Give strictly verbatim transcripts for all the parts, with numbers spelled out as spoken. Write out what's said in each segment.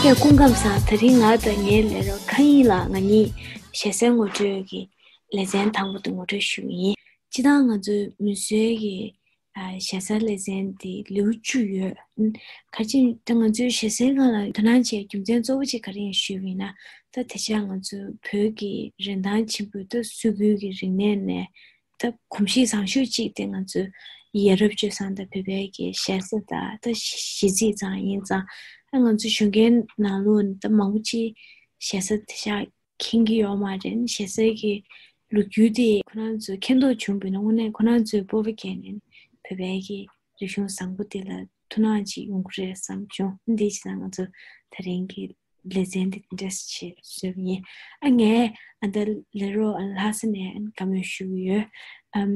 སྐུ་ཁམས་བཟང་། དེ་རིང་ང་དང་ངའི་ལས་རོགས་མཁའ་དབྱིངས་ལགས་ང་གཉིས་ཞེ་སའི་ངོ་སྤྲོད་ཀྱི་ལེ་ཚན་དང་པོ་དེ་ངོ་སྤྲོད་ཞུ་གི་ཡིན། སྤྱིར་བཏང་ང་ཚོའི་མུན་སེལ་གྱི་ཨ་ཞེ་ས་ལེ་ཚན་དེ་ལེའུ་བཅུ་ཡོད། ཨ་ཁ་ཅིག་ད་ང་ཚོའི་ཞེ་སའི་སྒང་ལ་དོ་སྣང་བྱེད་རྒྱུ་མཚན་གཙོ་བོ་གཅིག་ག་རེ་ཡིན་ཞུས་པ་ཡིན་ན། ད་དེ་ཆ་ང་ཚོའི་བོད་ཀྱི་རིན་ཐང་ཆེན་པོའི་ད་སུས་ཀུན་གྱི་རིག་གནས་ནས་ད་གོམས་གཤིས་བཟང་ཤོས་གཅིག་དེ་ང་ཚོའི་ཡ་རབས་སྤྱོད་བཟང་དང་བོད་པའི་གི་ཞེ་ས་དང་ད་གཞས་ཚིག་ཙམ་ཡིན་ཙང་། ཨ་ང་ཚོ་གཞོན་སྐྱེས་ནང་ལོགས་ནས་ད་མང་པོ་ཅིག་ཞེ་ས་དེ་ཆ་མཁྱེན་གྱི་ཡོད་མ་རེད། ཞེ་སའི་གི་ལོ་རྒྱུས་དེ་ཁོ་རང་ཚོས་མཁྱེན་རྟོགས་བྱུང་བ་ཡིན་ན་དངོས་གནས་ཁོ་རང་ཚོའི་སྤོབས་པ་སྐྱེས་ནས་བོད་པའི་གི་རིག་གཞུང་བཟང་པོ་དེ་ལ་ཐུགས་སྣང་ཅིག་ཡོང་གི་རེད་བསམ་བྱུང་། འདི་བྱས་ཙང་ང་ཚོ་དེ་རིང་གི་ལེ་ཚན་འདི་འདི་འདྲ་ཞིག་བཟོས་པ་ཡིན། ཨ་ངས་ཨ་ད་ལས་རོགས་ཨ་ལྷ་ས་ནས་ཨ་བཀའ་མོལ་ཞུ་གི་ཡོད། ཨམ།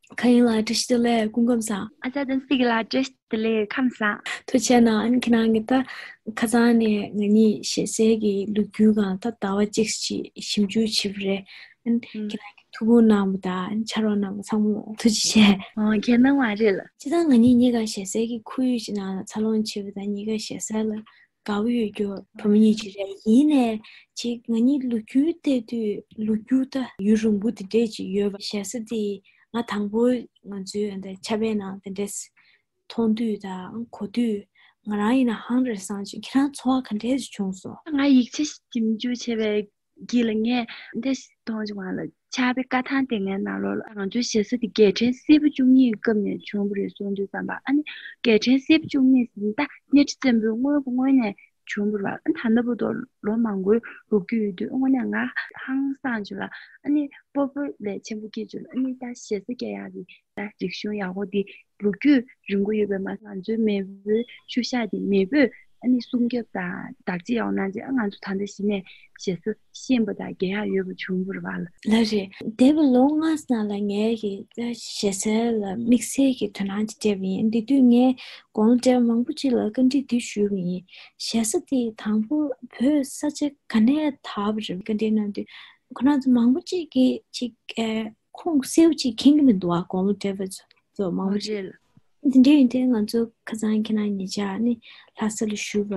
མཁའ་དབྱིངས་ལགས་བཀྲ་ཤིས་བདེ་ལེགས། སྐུ་ཁམས་བཟང་། ཨ་ཅག་བསྟན་འཛིན་ལགས་བཀྲ་ཤིས་བདེ་ལེགས། ཁམས་བཟང་། ཐུགས་རྗེ་གནང་། ཨ་ནི་ཁྱེད་རང་གིས་ད་ཁ་སང་ནས་ང་གཉིས་ཞེ་སའི་གི་ལོ་རྒྱུས་སྒང་ད་ཟླ་བ་གཅིག་ཅིག་ཞིབ་འཇུག་བྱས་པ་རེད། ཨ་ནི་ཁྱེད་རང་གིས་ཐུགས་ཁུར་གནང་བ་དང་ཨ་ནི་ཕྱག་རོགས་གནང་བ་ཚང་མ་ཐུགས་རྗེ་ཆེ། ཨོ་ཁྱེད་གནང་བ་རེད་ལ། སྤྱིར་བཏང་ང་གཉིས་གཉིས་ཀ་ཞེ་སའི་གི་ཁོར་ཡུག་ཅིག་ནང་ལ་འཚར་ལོངས་བྱས་པ་དང་གཉིས་ཀ་ཞེ་ས་ལ་དགའ་པོ་ཡོད་རྒྱུ་བུ་མོ་གཉིས་ཅིག་རེད། ཡིན་ནའི་ཅིག་ང་གཉིས་ལོ་རྒྱུས་བལྟས་དུས་ལོ་རྒྱུས་ད་ཡུན་རིང་པོ་དེ་འདྲས་ཅིག་ཡོད་པ། ཞེ་ས་དེ་ང་དང་པོ་ང་ཚོའི་འདི་ཕྱག་དཔེ་ནང་དེ་འདྲས་མཐོང་དུས་དང་གོ་དུས་ང་རང་ཡིན་ན་ཧང་རེ་སང་ཅིག་ཁྱེད་རང་ཚོར་བ་ག་འདྲས་ཅིག་བྱུང་སོང་། ང་ཡིག་ཆ་ཞིབ་འཇུག་བྱས་པའི་དཀྱིལ་ལ་ངས་འདི་མཐོང་བྱུང་བ་ལ། ཕྱག་དཔེ་བཀའ་ཐང་དེ་ངའི་ནང་ལོགས་ལ་ང་ཚོའི་ཞེ་ས་དེ་རྒྱལ་ཕྲན་སེར་པོ་བཅུ་གཉིས་སྐབས་ནས་བྱུང་བ་རེད་གསུང་དུས་ཙམ་པ། ཨ་ནི་རྒྱལ་ཕྲན་སེར་པོ་བཅུ་གཉིས་ཟེར་ན་ད་གཉའ་ཁྲི་བཙན་པོའི་སྔོན་པོ་སྔོན་ནས་བྱུང་བ་རེད་པ། ཨ་ནི་ད་ལྟ་བར་དུ་ལོ་མང་པོའི་ལོ་རྒྱུས་ཡོད་དུས་དངོས་གནས་ང་ཧང་སངས་བྱུང་ལ། ཨ་ནི་སྤོབས་པ་ལས་ཆེན་པོ་སྐྱེས་བྱུང་ལ། ཨ་ནི་ད་ཞེ་ས་སྐྱེ་ཡག་གི་ད་རིག་གཞུང་ཡག་པོ་འདི་ལོ་རྒྱུས་རིང་པོ་ཡོད་པའི་མ་ང་ཚོའི་མེས་པོའི་ཤུལ་བཞག་འདི་མེས་པོས་ཨ་ནི་སྲུང་སྐྱོབ་དང་བདག་གཅེས་ཡག་པོ་གནང་རྗེས་ཨ་ང་ཚོ་ད་ལྟ་གཞི་ནས་ཞེ་ས་ཤེས་པ་དང་རྒྱལ་ཡག་ཡོད་པ་བྱུང་བ་རེད་པ་ལ། ལགས་རེད། འདས་པའི་ལོ་ལྔ་ནང་ལ་ངས་ཀྱི་ཞེ་ས་ལ་དམིགས་བསལ་གྱི་དོ་སྣང་ཅིག་སྤྲད་པ་ཡིན། དེ་དུས་ངས་དགུང་ལོ་བགྲེས་པ་མང་པོ་ཅིག་ལ་བཀའ་འདྲི་འདི་ཞུས་པ་ཡིན། ཞེ་ས་དེ་དང་པོ་བོད་ས་ཆ་ག་ནས་དར་བ་རེད། བཀའ་འདྲི་གནང་དུས་ཁོ་རང་ཚོ་མང་པོ་ཅིག་གིས་ཅིག་ཨེ་ཁུངས་གསལ་པོ་ཅིག་མཁྱེན་གྱི་མི་འདུག་ཨ། དགུང་ལོ་བགྲེས་པ་ཚོ་མང་པོ་ཅིག་འདི་འདྲ་ཡིན་དུས་ང་ཚོ་ཁ་སང་ཁྱེད་རང་ཉེ་ཆར་ནི་ལྷ་ས་ལ་བཞུགས་པ་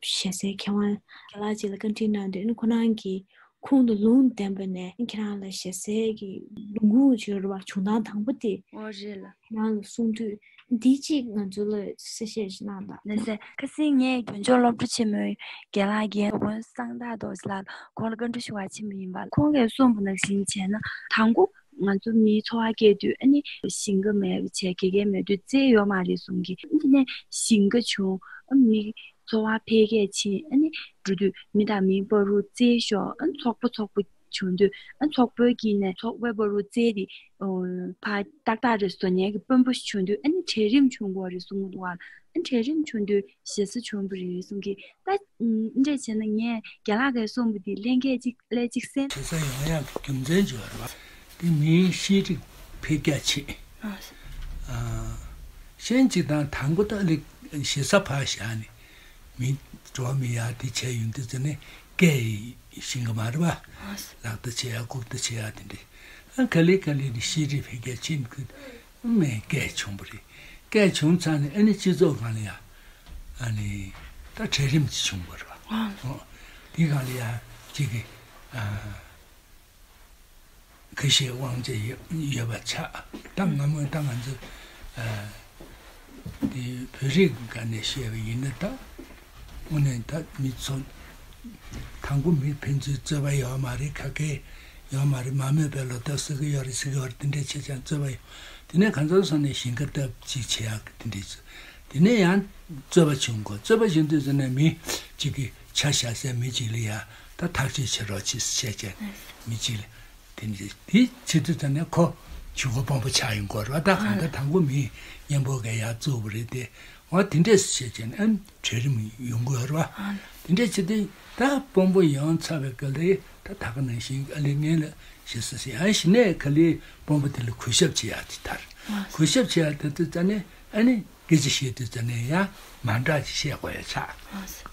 ཞེ་སའི་མཁས་དབང་རྒན་ལགས་ཅིག་ལ་བཀའ་འདྲི་གནང་དུས་ནི་ཁོ་རང་གིས་ཁུངས་དང་ལུང་ལྡན་པ་ནས་ཁྱེད་རང་ལ་ཞེ་སའི་གི་ལུང་ཁུངས་ཅིག་ཡོད་རེད་པ། བྱུང་སྟངས་དང་པོ་དེ་ཨོ་རེད་ལ། ཁྱེད་རང་ལ་གསུང་དུས་འདི་གཅིག་ང་ཚོ་ལ་གསལ་བཤད་ཅིག་གནང་དང་། ལགས་སེ། ཁ་སང་ངས་རྒྱུན་སྐྱོང་སློབ་གྲྭ་ཆེན་མོའི་རྒན་ལགས་རྒན་དོ་དགོན་གསང་བདག་རྡོ་རྗེ་ལགས་ཁོང་ལ་བཀའ་འདྲི་ཞུ་བར་ཕྱིན་པ་ཡིན་པ། ཁོང་གིས་གསུངས་པ་ནང་བཞིན་བྱས་ན་དང་པོ་ང་ཚོ་མིའི་འཚོ་བ་སྐྱེལ་དུས་ཨ་ནི་ཞིང་ཁ་མེད་པ་བྱས་དགེ་རྒན་མེད་དུས་རྩལ་ཡོད་མ་རེད་གསུང་གི། ཨ་ནི་དེ་ནས་ཞིང་ཁ་བྱུང་། ཨ་མི་འཚོ་བ་འཕེལ་རྒྱས་ཕྱིན། ཨ་ནི་འགྲོ་དུས་མི་དང་མིའི་བར་དུ་རྩལ་ཤོར། ཨ་ཚོགས་པ་ཚོགས་པ་བྱུང་དུས་ཨ་ཚོགས་པའི་དཀྱིལ་ནས་ཚོགས་པའི་བར་དུ་རྩལ་དེ་ཕར་ཏག་ཏག་རེད་བཟོ་མཁན་གྱི་དཔོན་པོ་ཞིག་བྱུང་དུས་ཨ་ནི་གྲལ་རིམ་བྱུང་དགོས་རེད་གསུང་གི་འདུག་བ། ཨ་གྲལ་རིམ་བྱུང་དུས་ཞེ་ས་བྱུང་བ་རེད་གསུང་གི། ད་འདྲས་བྱས་ན་ངས་རྒན་ལགས་ཀྱིས་གསུངས་པ་འདི་ལྷན་རྒྱས་གཅིག་ལས་གཅིག་གསན། ཞེ་ས་ཡོང་ཡག་གི་རྒྱུ་མཚན་ཅིག་ཡོད་རེད་བ། དེ་མིའི་ཤེས་རིག་འཕེལ་རྒྱས་ཆེད། ཨ། ཨ། གཞན་གཅིག་དང་དང་པོ་ད་ལེགས་ཞེ་ས་ཕར་བཞག་ནས་མི་འགྲོ་བ་མི་ཡག་དེ་བྱས་ཡོང་དུས་ཙ་ནས་སྐད་ཤེས་ཀྱི་མ་རེད་བ། ལག་བརྡ་བྱེད་ཡག་ལྐུགས་བརྡ་བྱེད་ཡག་དེ་འདྲས། ཨ་ག་ལེ་ག་ལེ་ནས་ཤེས་རིག་འཕེལ་རྒྱས་ཕྱིན་ཁུལ་མེད་སྐད་བྱུང་བ་རེད། སྐད་བྱུང་ཚར་ནས་ཨ་ནི་སྤྱི་ཚོགས་སྒང་ལ་ཡ་ཨ་ནི་ད་གྲལ་རིམ་ཅིག་བྱུང་བ་རེད་བ། ཨོ། དེ་སྒང་ལ་ཡ་གཅིག་གི་ཨ། ཁ་ཤས་དབང་ཆ་ཡོད་ཡོད་པ་ཆགས། ད་སྔ་མོ་ད་ང་ཚོ་ཨ་དེ་བོད་རིགས་སྒང་ནས་བཤད་པ་ཡིན་ན་ད་དངོས་གནས་ད་མི་ཚོ་དང་པོ་མི་ཕན་ཚུན་རྩོད་པ་ཡོད་མ་རེད། ཁ་སྐད་ཡོད་མ་རེད། མ་རྨོས་པའི་ལོ་ཏོག་ཟེར་གི་ཡོད་རེད་ཟེར་གི་ཡོད་རེད། དེ་འདྲས་བྱས་ཙང་རྩོད་པ་ཡོད། དེ་ནས་གང་ཟག་སོ་ནས་ཞིང་ཁ་བཏབ་ཅིག་བྱེད་ཡག་གི་དེ་འདྲས་ཚོ། དེ་ནས་ཡང་རྩོད་པ་བྱུང་གོ། རྩོད་པ་བྱུང་དུས་ཙ་ནས་མི་གཅིག་གིས་ཆ་བཞག་སའི་མི་གཅིག་ལ་ཡ་ད་ཐག་གཅོད་བྱེད་རོགས་བྱེད་ཟེར་བྱས་བྱས་མི་གཅིག་ལ་དེ་འདྲ་དེ་བྱེད་དུས་ཙ་ནས་ཁོ་གཞུག་གུ་དཔོན་པོ་ཆགས་ཡོང་གོ་རེད་བ། ད་གང་ལྟར་དང་པོ་མི་གཉན་པོ་གས་ཡར་བཙུགས་པ་རེད་དེ། འོ་དེ་འདྲས་བྱས་བྱས་ནས་ཨ་གྲལ་རིམ་ཡོང་གི་ཡོད་རེད་བ། དེ་འདྲས་བྱེད་དུས་ད་དཔོན་པོ་ཡོང་ཚར་བའི་སྐབས་ལ་ད་ད་ག་ནང་བཞིན་ཨ་ལས་ངན་ལ་ཞེ་ས་ཟེར། ཨ་གཞི་ནས་ག་ལེ་དཔོན་པོ་དེ་ལ་གུས་ཞབས་བྱེད་ཡག་དེ་དར། གུས་ཞབས་བྱེད་ཡག་དེ་དུས་ཙ་ནས་ཨ་ནི་སྐད་ཆ་བཤད་དུས་ཙ་ནས་ཡང་མ་འདྲ་ཅིག་བཤད་དགོས་ཡ་ཆགས།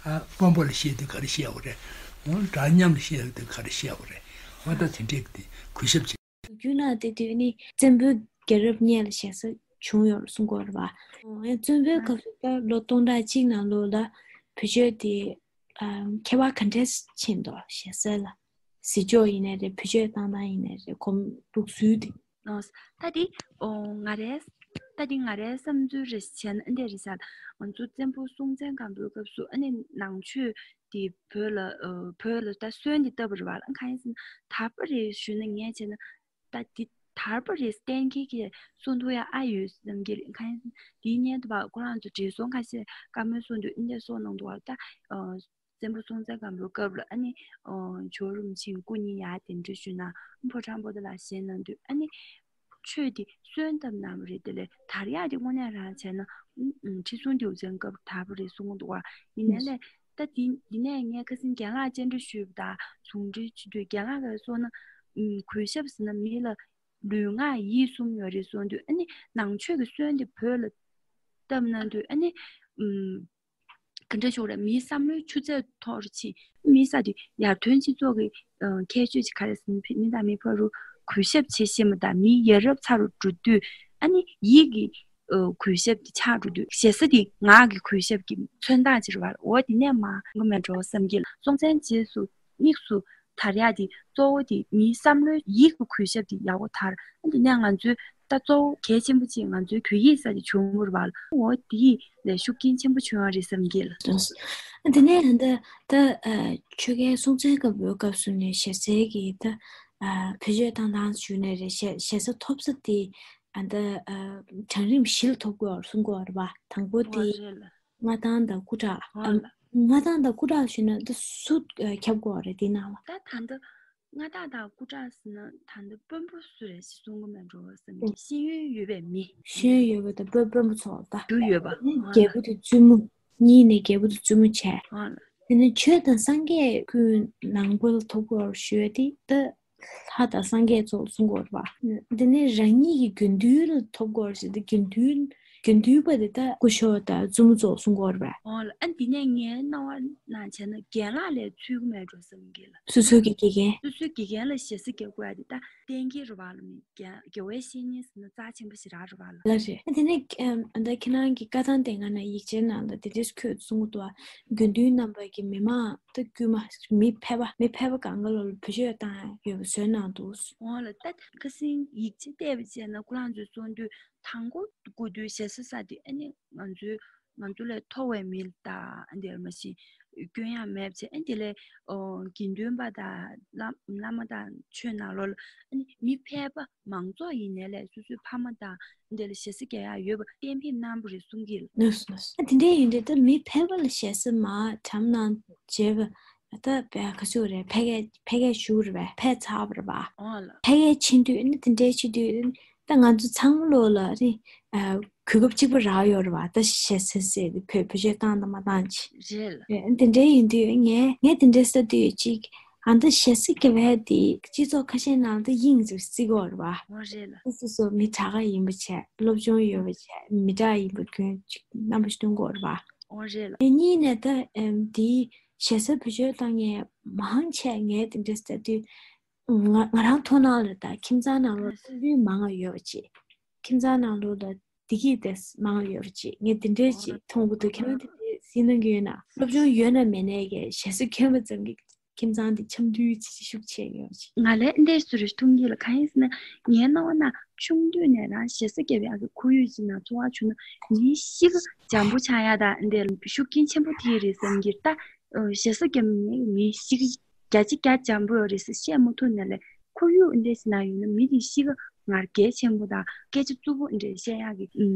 ཨ་དཔོན་པོ་ལ་བཤད་དུས་ག་རེ་བཤད་དགོས་རེད། འོ་འདྲ་མཉམ་ལ་བཤད་དུས་ག་རེ་བཤད་དགོས་རེད། འོ་ད་དེ་འདྲས་ཀྱི་གུས་ཞབས་བྱེད། རྒྱུ་ན་དེ་དུས་ནི་བཙན་པོའི་རྒྱལ་རབས་སྔོན་ལ་ཞེ་ས་བྱུང་ཡོད་གསུང་གི་ཡོད་རེད་བ། ཨ་བཙན་པོའི་སྐབས་སུ་ད་ལོ་སྟོང་ཕྲག་གཅིག་ནང་ལོགས་ལ་བོད་ཆས་དེ་ ཨ་ཁྱད་པར་ག་འདྲས་ཕྱིན་འདུག་ཞེ་ས་ལ། གཟི་བརྗིད་ཡིན་ནའི་རེད། བེད་སྤྱོད་བཏང་སྟངས་ཡིན་ནའི་རེད། གོམ་འདུག་ཚུལ་དེ། ཨོ། ད་དེ་ཨོ་ང་རའི་ད་དེ་ང་རའི་བསམ་ཚུལ་རེ་བྱས་ན་ཨ་འདྲས་རེད་ཤག་ང་ཚོ་བཙན་པོ་སྲོང་བཙན་སྒམ་པོའི་སྐབས་སུ་ཨ་ནི་ནང་ཆོས་དེ་བོད་ལ་ཨོ་བོད་ལ་ད་སོན་དེ་བཏབ་པ་རེད་བ་ལ། གང་ཡིན་ཟེར་ན་དར་པ་རེད་ཞུས་ན་ངས་བྱས་ན། ད་འདི་དར་པ་རེད་གཏན་འཁེལ་གྱི་གསུང་ཐུབ་ཡ་ཨ་ཡོད་བསམ་གྱི་རེད། གང་ཡིན་འདིའི་སྔོན་དུ་བ་ཁོ་རང་ཚོ་བགྲེས་སོང་ཁ་ཤས་བཀའ་མོལ་གསུང་དུས་ཨིན་འདྲས་སོགས་གནང་འདུག་བ། ད་ཨ་བཙན་པོ་སྲོང་བཙན་སྒམ་པོའི་སྐབས་ལ་ཨ་ནི་ཨ་ཇོ་བོ་རིན་པོ་ཆེ་སྐུ་ཉིད་ཡར་གདན་འདྲེན་ཞུས་ན་ཕོ་བྲང་པོ་ཏ་ལ་བཞེངས་གནང་དུས་ཨ་ནི་ཆོས་འདི་སོན་བཏབ་གནང་བ་རེད། དེ་ལས་དར་ཡག་དེ་དངོས་གནས་རང་བྱས་ན་ཨ་ཁྲི་སྲོང་ལྡེའུ་བཙན་སྐབས་དར་པ་རེད་གསུང་གི་འདུག་བ། ཡིན་ནའི་ལས། ད་འདི་འདི་ནས་ངས་ཁ་སང་རྒན་ལགས་བཅར་འདྲི་ཞུས་པ་དང་ཟུང་འབྲེལ་བྱེད་དུས་རྒན་ལགས་ཀྱིས་སོང་ན་ཨུམ་གུས་ཞབས་ཟེར་ན་མི་ལ་ལུས་ངག་ཡིད་གསུམ་ཡོད་རེད་གསུངས་དུས་ཨ་ནི་ནང་ཆོས་ཀྱི་སོན་དེ་བོད་ལ་བཏབ་གནང་དུས་ཨ་ནི་ཨུམ་ག་འདྲ་ཞུ་དགོས་རེད། མིའི་བསམ་བློའི་ཆུ་ཚད་མཐོ་རུ་ཕྱིན། མི་ས་དེ་ཡར་ཐོན་སྤྱི་ཚོགས་ཀྱི་ཁྱད་ཆོས་ཅིག་ག་རེ་ཟེར་ན་མི་དང་མི་བར་དུ་གུས་ཞབས་བྱེད་ཤེས་པ་དང་མི་ཡ་རབས་ཚ་རུ་འགྲོ་དུས་ཨ་ནི་ཡིད་ཀྱི་ཨོ་གུས་ཞབས་ཀྱི་ཆགས་འགྲོ་དུས་ཞེ་ས་དེ་ངག་གི་གུས་ཞབས་ཀྱི་མཚོན་རྟགས་ཅིག་རེད་བ། འོ་དེ་ནས་མ་ངོ་མ་འགྲོ་བསམ་གྱི་ལ། སྲོང་བཙན་རྗེས་སུ་དམིགས་སུ་དར་ཡག་དེ་གཙོ་བོ་དེ་མིའི་བསམ་བློའི་ཡིད་ཀྱི་གུས་ཞབས་དེ་ཡག་པོ་དར། ཨ་དེ་ནས་ང་ཚོའི་ད་གཙོ་བོ་གལ་ཆེན་པོ་ཅིག་ང་ཚོའི་བོད་ཡིག་ས་དེ་བྱུང་བ་རེད་བ། འོ་དེ་ལས་ཤུགས་རྐྱེན་ཆེན་པོ་བྱུང་བ་རེད་བསམ་གྱི་ལ། ཨ་དེ་ནས་ད་ད་ཆོས་རྒྱལ་སྲོང་བཙན་སྒམ་པོའི་སྐབས་སུ་ནས་ཞེ་སའི་གི་ད་བེད་སྤྱོད་བཏང་སྟངས་ཞུས་ནས་རེད། ཞེ་ཞེ་ས་ཐོབ་ས་དེ། ཨ་ད་ཨ་གྲལ་རིམ་བཞི་ལ་ཐོབ་དགོས་པར་གསུང་གི་ཡོད་རེད་པ། དང་པོ་དེ་མངའ་ཐང་དང་སྐུ་དྲག་ཨ་མངའ་ཐང་དང་སྐུ་དྲག་ཞུས་ན་ད་སུ་ཁྱབ་དགོས་པ་རེད་དེའི་ནང་ལ། ད་ད་ལྟ་མངའ་ཐང་དང་སྐུ་དྲག་ཟེར་ན་ད་ལྟ་དཔོན་པོ་སུ་རེད་ཞེས་གསུང་གི་མེད་འགྲོ་བ་བསམ་གྱི། ཤེས་ཡོན་ཡོད་པའི་མི། ཤེས་ཡོན་ཡོད་པ་དང་དཔོན་དཔོན་པོ་ཚོ་ད་རྒྱུ་ཡོད་པ། རྒྱལ་པོ་དང་བཙུན་མོ། གཉིས་ནས་རྒྱལ་པོ་དང་བཙུན་མོ་བྱས། དེ་ནས་ཆོས་དང་སངས་རྒྱས་ཀུན་ནང་པ་ལ་ཐོབ་དགོས་པར་ཞུས་ཏེ་ད། ལྷ་དང་སངས་རྒྱས་ཚོ་གསུང་གི་ཡོད་རེད་པ། དེ་ནས་རང་ཉིད་ཀྱི་དགེ་འདུན་ལ་ཐོབ་དགོས་ཟེར་ཏེ་དགེ་འདུན་དགེ་འདུན་པ་དེ་ད་སྐུ་ཞབས་དང་བཙུན་མོ་ཚོ་གསུང་གི་ཡོད་རེད་པ། ཨོ་ལ་ཨ་འདི་ནས་ངའི་རྣ་བ་ནང་བྱས་ན་རྒན་ལགས་ལས་ཚུད་ཀྱི་མེད་འགྲོ་བསམ་གྱི་ལ། སོ་སོའི་གི་དགེ་རྒན། སོ་སོའི་དགེ་རྒན་ལ་ཞེ་ས་རྒྱག་དགོས་ཡ་དེ་ད་གཏན་འཁེལ་རེད་པ་ལ། མི་རྒན་རྒྱལ་བའི་བཤེས་གཉེན་ཟེར་ན་རྩ་ཆེན་པོ་ཞེ་དྲག་རེད་པ་ལ། ལ་རེད། ཨ་དེ་ནས་ཨ་ད་ཁྱེད་རང་གི་བཀའ་ཐང་དེ་སྔ་ན་ཡིག་ཆའི་ནང་ལ་དེ་འདྲས་ཁྱོད་གསུང་གི་འདུག་ཨ། དགེ་འདུན་རྣམ་པ་གི་མི་མང་། ད་དཀྱུས་མ་མི་ཕལ་པ་མི་ཕལ་པ་གང་ག་ལོ་ལ་བེད་སྤྱོད་བཏང་ཡོད་པ་བཟོས་གནང་འདུག་འོང་ལ་ད་ཁ་སང་ཡིག་ཆ་བལྟས་པ་བྱས་ན་ཁོ་རང་ཚོས་གསུང་དུས་དང་པོ་དགོས་དུས་ཞེ་ས་ས་དེ་ཨ་ནི་ང་ཚོའི་ང་ཚོ་ལས་མཐོ་བའི་མི་ལ་ད་ཨ་འདིར་མ་གཞི་སྐྱོན་ཡང་མེད་བྱས་ཨ་འདི་ལས་ཨོ་དགེ་འདུན་པ་དང་བླ་བླ་མ་དང་ཆོས་ནང་ལོགས་ལ་ཨ་ནི་མི་ཕལ་པ། མང་ཚོགས་ཡིན་ནའི་ལས་སོ་སོའི་ཕ་མ་དང་འདི་ལ་ཞེ་ས་རྒྱག་ཡག་ཡོད་པ་གཏན་འབེབས་གནང་བ་རེད་གསུང་གི་ལ། ལགས་སོ་ལགས་སོ། ཨ་དེ་འདྲས་ཡིན་དུས་ད་མི་ཕལ་པ་ལ་ཞེ་ས་མ་གྲམ་ནང་བྱས་པ་ད་བས་ག་ཚོད་རེད། ཕལ་སྐད་ཕལ་སྐད་ཞུ་རེད་པས། ཕལ་ཚར་བ་རེད་པ། ཨོ་ལ། ཕལ་སྐད་ཕྱིན་དུས་ཨ་ནི་དེ་འདྲས་བྱེད་དུས་ཨ་ནི་ད་ང་ཚོ་ཚང་མ་ལོ་ལ་ཨ་ནི་ཨ་གོ་སྐབས་གཅིག་པ་རག་ཡོད་རེད་པ། ད་ཞེ་ས་ཟེར་དུས་བོད་བེད་སྤྱོད་བཏང་དང་མ་བཏང་ཅི་རེད་ལ། རེད། དེ་འདྲས་ཡིན་དུས་ངས་ངས་དེ་འདྲས་ཟེར་དུས་གཅིག་ཨ་ད་ཞེ་ས་རྒྱག་ཡག་དེ་སྤྱི་ཚོགས་ཁ་ཤས་ནང་ལ་ད་དབྱིངས་ཅིག་བརྩི་གི་ཡོད་རེད་པ། འོ་རེད་ལ། སོ་སོ་སོ་མི་དྲག་ག་ཡིན་པ་བྱས། སློབ་སྦྱོང་ཡོད་པ་བྱས། མི་དྲག་ཡིན་པ་ཁྱོད་ཅིག་རྣམ་པ་ཞིག་སྟོན་གི་ཡོད་རེད་པ། འོ་རེད་ལ། ཨེ་གཉིས་ནས་ད་ཨེམ་དེའི་ཞེ་ས་བེད་སྤྱོད་བཏང་མཁན་མང་ཆེ་ངས་དེ་འདྲ་ཟེར་དུས་ང་ང་རང་མཐོང་སྣང་ལ་ད་ཁྱིམ་ཚང་ནང་ལོགས་ལ་སྲིད་དོན་མང་བ་ཡོད་པ་ཅིག་ཁྱིམ་ཚང་ནང་ལོགས་ལ་བདེ་སྐྱིད་དེ་མང་ཡོད་རེད་ཅེས་ངས་དེ་འདྲས་ཅིག་མཐོང་གི་འདུག་ཁྱེད་རང་དེ་འདྲས་གཟིགས་གནང་གི་ཡོད་ན། སློབ་སྦྱོང་ཡོད་ན་མེད་ནའི་གི་ཞེ་ས་མཁྱེན་པ་ཙམ་གྱིས་ཁྱིམ་ཚང་དེ་འཆམ་མཐུན་ཅིག་ཤུགས་ཆེ་ཡོད་ཅིག་ང་ལས་འདས་སུ་རེ་མཐོང་གི་ལ། གང་ཡིན་ཟེར་ན་ངའི་རྣ་བ་ན་ཆུང་དུས་ནས་རང་ཞེ་ས་རྒྱབ་ཡག་གི་ཁོར་ཡུག་ཅིག་ན་འཚོ་བ་བྱུང་ན་མིའི་གཤིས་ཀ་འཇམ་པོ་ཆགས་ཡག་དང་འདི་ཤུགས་རྐྱེན་ཆེན་པོ་དེ་རེད་བསམ་གྱི། ད་ཞེ་ས་རྒྱབ་ནས་མིའི་གཤིས་ཀ་རྒྱ་ཆེ་རྒྱ་འཇམ་པོ་ཡོད་རེད་ཟེར་བཤད་མ་ཐུབ་ནས་ལས། ཁོར་ཡུག་འདི་འདྲ་ཞིག་ན་ཡོད་ན་མི་དེ་གཤིས་ཀ་ངར་གལ་ཆེན་པོ་དང་སྐད་ཆ་རྩུབ་པོ་འདི་འདྲ་བཤད་ཡག་གི་